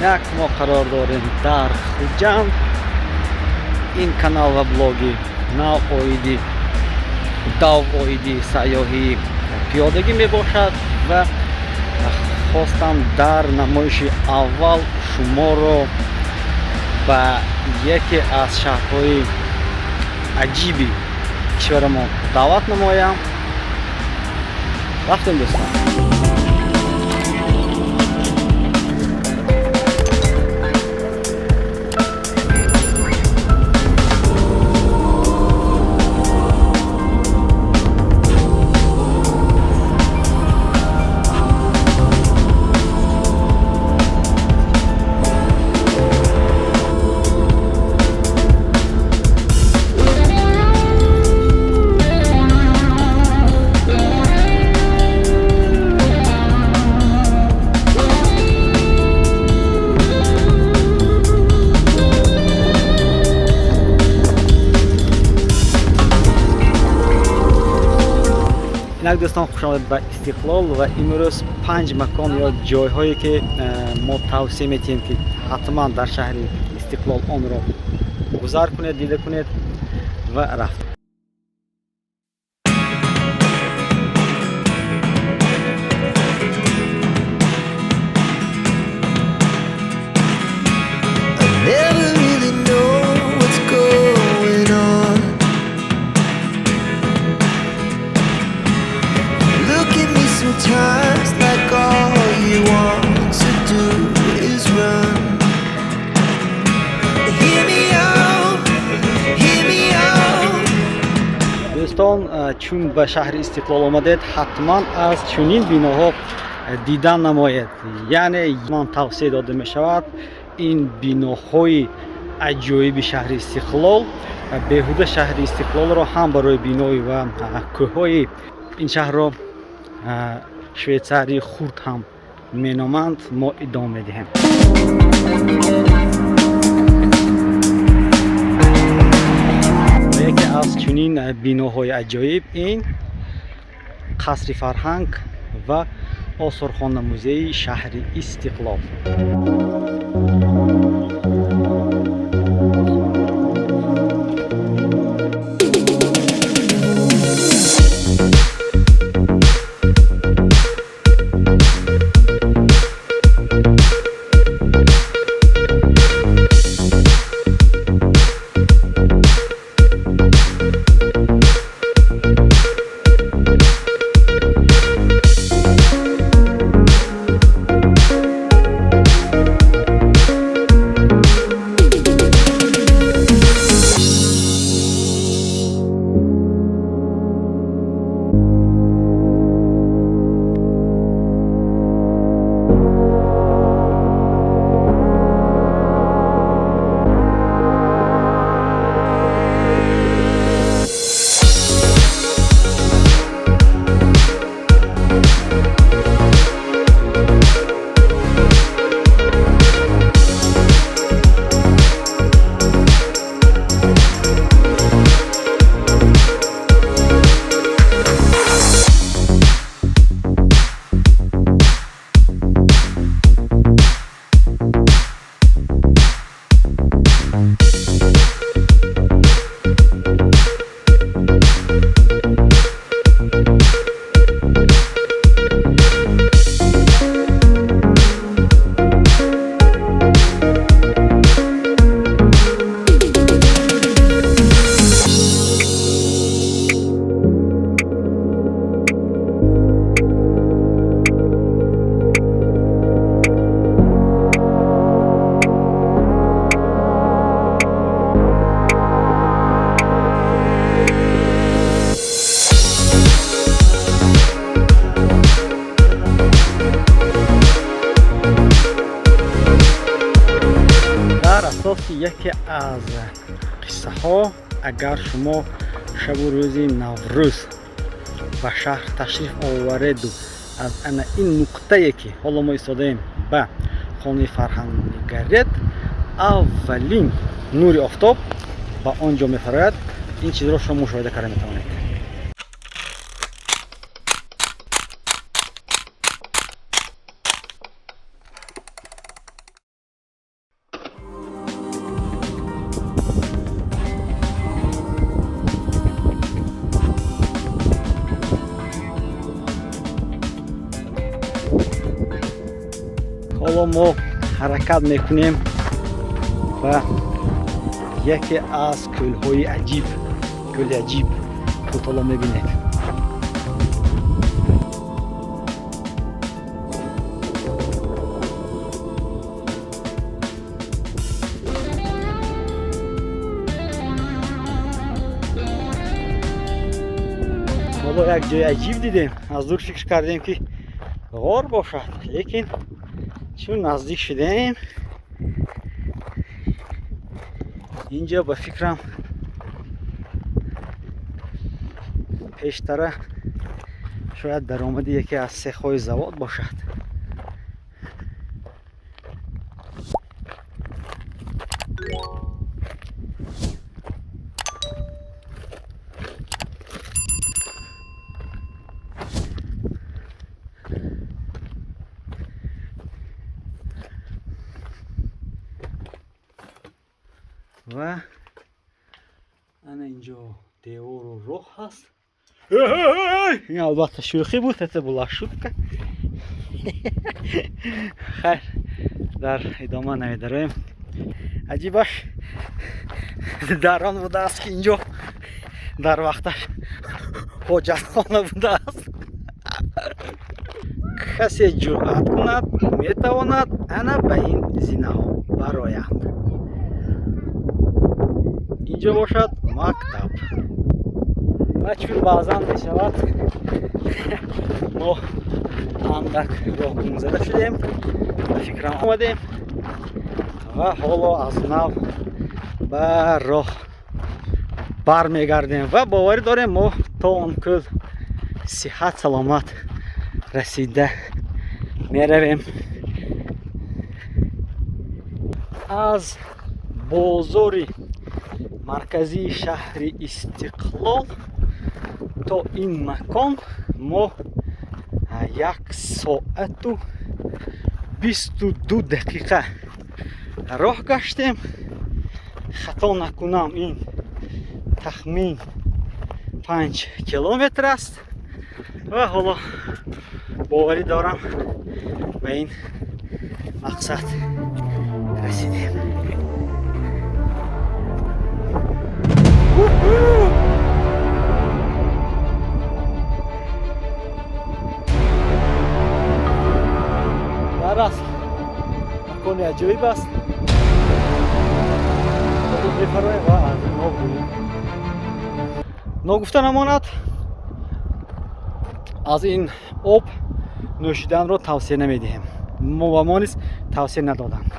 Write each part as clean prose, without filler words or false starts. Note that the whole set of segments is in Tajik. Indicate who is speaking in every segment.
Speaker 1: Инак мо қарор дорем дар Хуҷанд. Ин канал ва блоги нав оиди дав оиди сайёҳии пиёдагӣ мебошад ва хостам дар намоиши аввал шуморо ба яке аз шаҳрҳои аҷиби кишварамон даъват намоям. Рафтем, дӯстон. Инак, дӯстон, хушомадед ба Истиқлол ва имрӯз панҷ макон ё ҷойҳое ки мо тавсия метиҳем, ки ҳатман дар шаҳри Истиқлол онро гузар кунед, дида кунед ва рафт.
Speaker 2: I never really know what's going on. Look at me sometimes like all you want to do is run. Hear me out, hear me out.
Speaker 1: Дӯстон, чун ба шаҳри Истиқлол омадед, ҳатман аз чунин биноҳо дидан намоед. Яъне ман тавсия дода мешавад, ин биноҳои аҷоиби шаҳри Истиқлол. Беҳуда шаҳри Истиқлолро ҳам барои бинои ва кӯҳҳои ин шаҳрро Швейтсарии хурд ҳам меноманд. Мо идома медиҳем. Яке аз чунин биноҳои аҷоиб ин қасри фарҳанг ва осорхона музеи шаҳри Истиқлол. Дар асоси яке аз қиссаҳо, агар шумо шабу рӯзи Наврӯз ба шаҳр ташриф овареду аз ана ин нуқтае, ки ҳоло мо истодаем, ба хонаи фарҳанг нигаред, аввалин нури офтоб ба он ҷо мефарояд. Ин чизро шумо мушоҳида карда метавонед. Ҳоло мо ҳаракат мекунем ба яке аз кӯлҳои аҷиб, кӯли аҷиб. Худ ҳоло мебинед. Ҳоло як ҷои аҷиб дидем. Аз дур фикр кардем, ки ғор бошад, лекин чун наздик шудем, инҷо ба фикрам пештара шояд даромади яке аз сехҳои завод бошад. Ва ана инҷо девору роҳ ҳаст. Ин албатта шӯхӣ буд, это была шутка. Хайр, дар идома намедароем. Аҷибаш дар он будааст, ки инҷо дар вақташ ҳоҷатхона будааст. Касе ҷуръат кунад, метавонад ана ба ин зинаҳо барояд. Инҷо бошад мактаб. Ва чун баъзан мешавад, мо андак роҳ гумзада шудем, ба фикрам омадем ва ҳоло аз нав ба роҳ бармегардем ва боварӣ дорем, мо то он кӯл сиҳат саломат расида меравем. Аз бозори марказии шаҳри Истиқлол то ин макон мо 1 соату 22 дақиқа роҳ гаштем. Хато накунам, ин тахмин 5 километр аст ва ҳоло боварӣ дорам, ба ин мақсад расидем. Дар асл макони аҷоиб аст. Мефароем ва аз ин об гӯем. Ногуфта намонад, аз ин об нӯшиданро тавсия намедиҳем. Мо ба мо низ тавсия надоданд.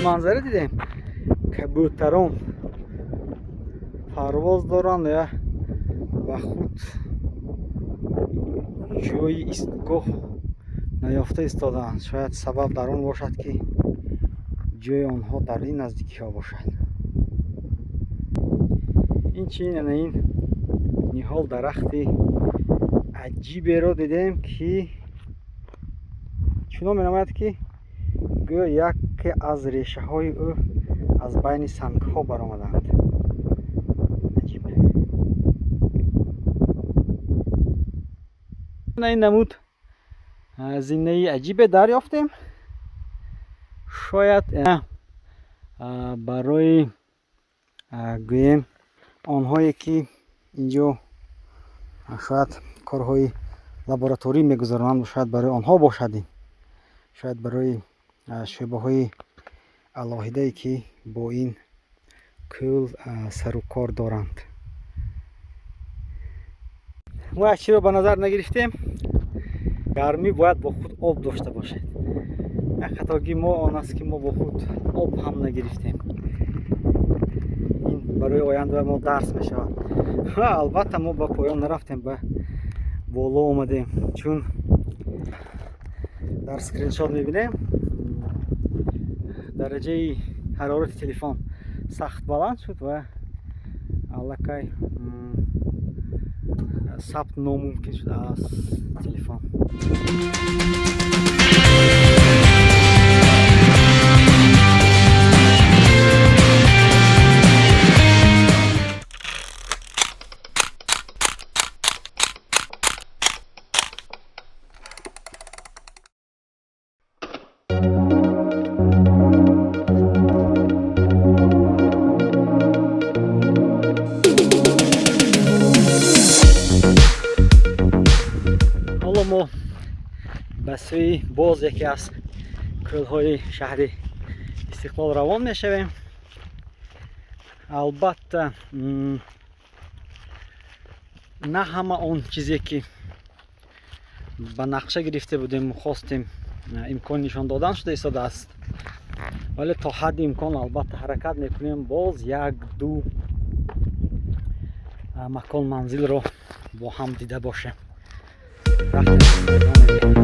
Speaker 1: Манзара дидем, кабӯтарон парвоз доранд ва ба худ ҷои истгоҳ наёфта истодаанд. Шояд сабаб дар он бошад, ки ҷои онҳо дар ин наздикиҳо бошад. Инчунин ана ин ниҳол дарахти аҷиберо дидем, ки чунон менамояд, ки гӯё яке аз решаҳои ӯ аз байни сангҳо баромаданд. Аҷиб. Ин намуд зинаи аҷибе дарёфтем. Шояд барои, гӯем, онҳое ки инҷо шояд корҳои лабораторӣ мегузаронанд, шояд барои онҳо бошад ин, шояд барои шӯъбаҳои алоҳидае, ки бо ин кӯл сару кор доранд. Мо як чиро ба назар нагирифтем: гармӣ бояд бо худ об дошта бошед. Як хатогии мо он аст, ки мо бо худ об ҳам нагирифтем. Ин барои оянда мо дарс мешавад. Ва албатта, мо ба поён нарафтем, ба боло омадем, чун дар скриншот мебинем, дараҷаи ҳарорати телефон сахт баланд шуд ва аллакай сабт номумкин шуд аз телефон. Ҳоло мо ба сӯи боз яке аз кӯлҳои шаҳри Истиқлол равон мешавем. Албатта, на ҳама он чизе, ки ба нақша гирифта будем, хостем, имкон нишон додан шуда истодааст, вале то ҳадди имкон албатта ҳаракат мекунем, боз як ду макон, манзилро бо ҳам дида бошем. Рафтем, идома медиҳем.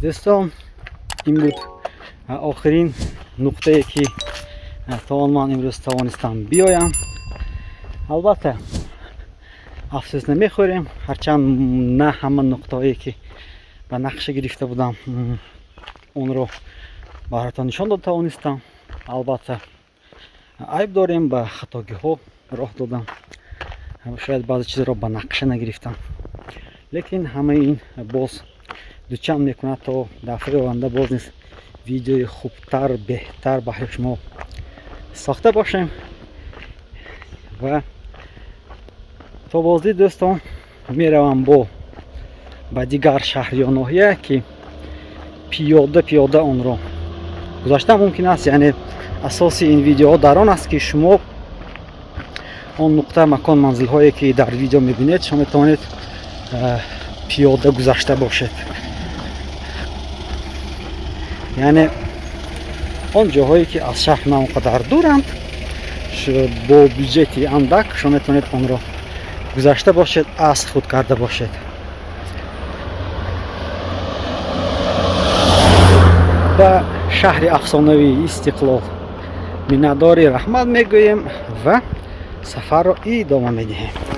Speaker 1: Дӯстон, ин буд охирин нуқтае, ки то он ман имрӯз тавонистам биёям. Албатта, афсӯс намехӯрем, ҳарчанд на ҳама нуқтаҳое, ки ба нақша гирифта будам, онро баротон нишон дода тавонистам. Албатта, айб дорем, ба хатогиҳо роҳ додам, шояд баъзе чизро ба нақша нагирифтам, лекин ҳамаи ин боз дучанд мекунад, то дафъаи оянда боз низ видеои хубтар, беҳтар баҳри шумо сохта бошем. Ва то боздид, дӯстон. Меравам бо ба дигар шаҳр ё ноҳия, ки пиёда пиёда онро гузаштан мумкин аст. Яъне асоси ин видеоҳо дар он аст, ки шумо он нуқта, макон, манзилҳое, ки дар видео мебинед, шумо метавонед пиёда гузашта бошед, яъне он ҷоҳое, ки аз шаҳр на он қадар дуранд, бо бюҷети андак шумо метавонед онро гузашта бошед, аз худ карда бошед. Ба шаҳри афсонавии Истиқлол миннатдори раҳмат мегӯем ва сафарро идома медиҳем.